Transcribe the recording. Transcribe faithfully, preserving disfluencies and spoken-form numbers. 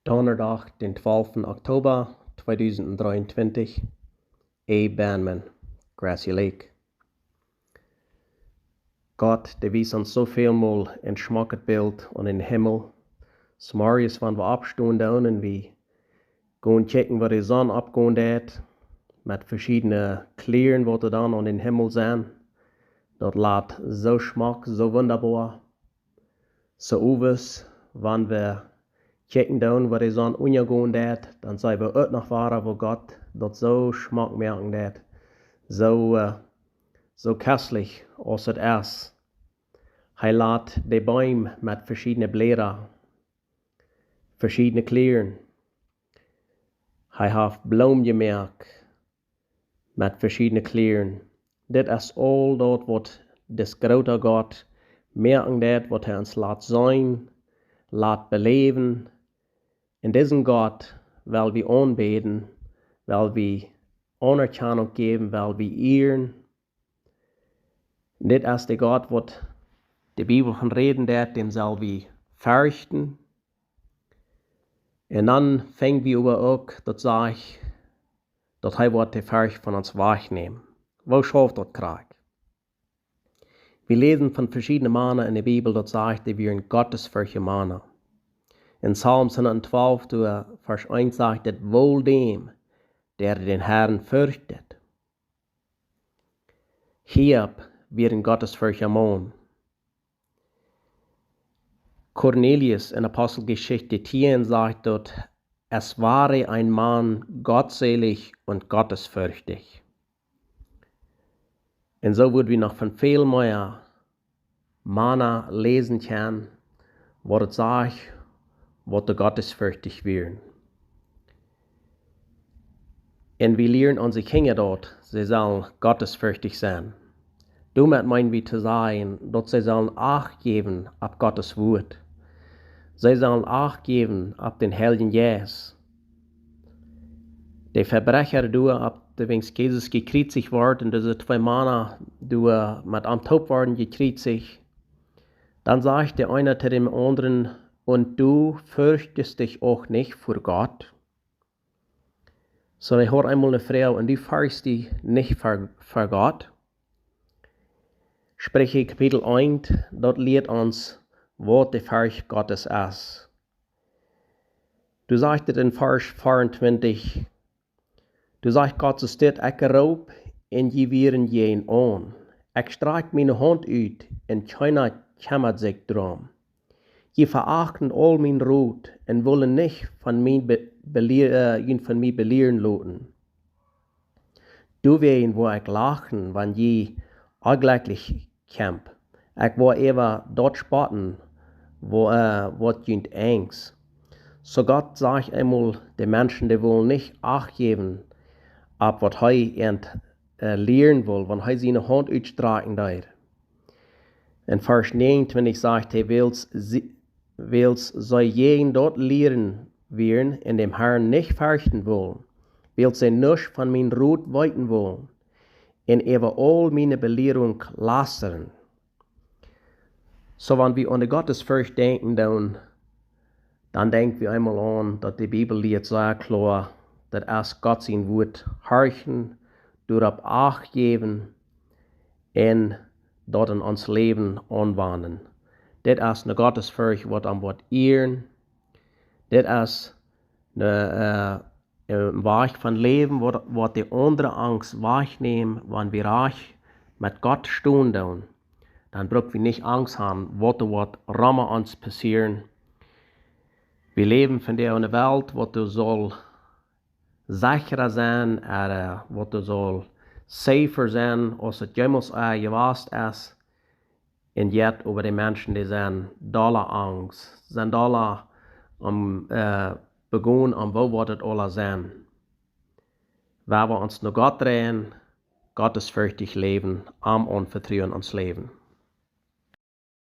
Donnadach, dän twalften Oktoba tweedusent dreeuntwintich. A. Banman, Grassy Lake. Gott, dee wiest ons soo väl mol een schmocket Bilt aun dän Himmel. Zemorjes, wan wie oppstonen doonen un wie gonen kjikjen, woo de Sonn oppgonen deit, met veschiedne Kjlieren, waut doa dan aun dän Himmel sent. Daut lat soo schmock, soo wundaboa. Soo owes, wan wie kjikjen doonen, woo de Sonn unjagonen deit, dan seenen wie uk noch wada, woo Gott daut soo schmock moaken deit, soo, äh, soo kostlich aus et es. Hee lat de Beem met veschiedne Bläda, veschiedne Kjlieren. Hee haft Bloomen jemoakt met veschiedne Kjlieren. Dit es aul daut, waut dis groota Gott moaken deit, waut hee ons lat seenen, lat beläwen. Un disen Gott well wie aunbäden, well wie Aunerkjanunk jäwen, well wie ieren. Dit es de Gott, waut de Bibel von räden deit, däm sell wie ferchten. Un dan finj wie oba uk, daut sajcht, daut hee woat de Fercht von ons wajchnämen. Woo schauft daut krakjt? Wie läsen von veschiedne Mana enne Bibel, daut sajcht, dee wieren gottesferchtje Mana. En Psalm hundat twalf, doa Varsch eent sajcht et: „Wohl dem, der den Herrn fürchtet.“ Hiob wia een gottesferchtja Maun. Kornelius en Aposteljeschicht tieen sajcht daut: „Es war ein Mann gottselig und gottesfürchtig.“ Un soo wudden wie noch von väl mea Mana läsen kjennen, waut et sajcht, waut dee gottesferchtich wieren. Un wie lieren onse Kjinja daut, see sellen gottesferchtich sennen. Doamet meenen wie to sajen, daut see sellen Acht jäwen opp Gott sien Wuat. See sellen Acht jäwen opp dän Heiljen Jeist. De Vebrecha, dee opp de, wiels Jesus jekjriezicht wort, un dise twee Mana, dee met am toop worden jekjriezicht, dan sajcht de eena to dän aundren: „Und du fürchtest dich auch nicht vor Gott?“ Soo, hee haud eemol eene Froag: „Und du ferchtst dich nicht vor, vor Gott?“ Spricha Kapitel eent, daut lieet ons, waut de Fercht Gottes es. Doa sajcht et en Varsch veeauntwintich, doa sajcht Gott soo: „Ekj roop un jie wieren jieren aun. Ekj strakj miene Haunt ut un kjeena kjemmat sikj doarom. Jie veachten aul mienen Rot un wullen nich von mie be-, belie-, äh, junt von mie belieren loten. Doawäajen woa ekj lachen, wan jie onjlekjlich kjemt. Ekj woa äwa daut spotten, woo, äh, waut junt enjst.“ Soo Gott sajcht eemol, de Menschen, dee wullen nich Acht jäwen opp waut hee an, äh, lieren wull, wan hee siene Haunt utstrakjen deed. En Varsch näajenuntwintich sajcht hee: „Wiels see, wiels see jäajen daut lieren wieren un dän Herrn nich ferchten wullen, wiels see nuscht von mien Rot weeten wullen, un äwa aul miene Belierunk lastren.“ Soo, wan wie aun de Gottesfercht denkjen doonen, dan denkj wie eemol aun, daut de Bibel lieet sea kloa, daut es Gott sien Wuat horchen, doaropp Acht jäwen un daut en ons Läwen aunwenjen. Dit es eene Gottesfercht, waut am woat ieren. Dit es eene, äh, een Wajch von läwen, waut, waut de aundre Angst wajchnämen, wan wie rajcht met Gott stonen doonen. Dan bruck wie nich Angst haben, waut doa woat rom ons passieren. Wie läwen vondoag en eene Welt, waut doa saul secha sennen, ooda waut doa saul safer sennen, aus et jemols, äh, jewast es. Un yet, oba de Menschen, dee sent dolla Angst, sent dolla aum, äh, begonen, aum woo woat et aula sennen. Wan wie ons no Gott dreien, gottesferchtich läwen, am aunvetruen ons Läwen.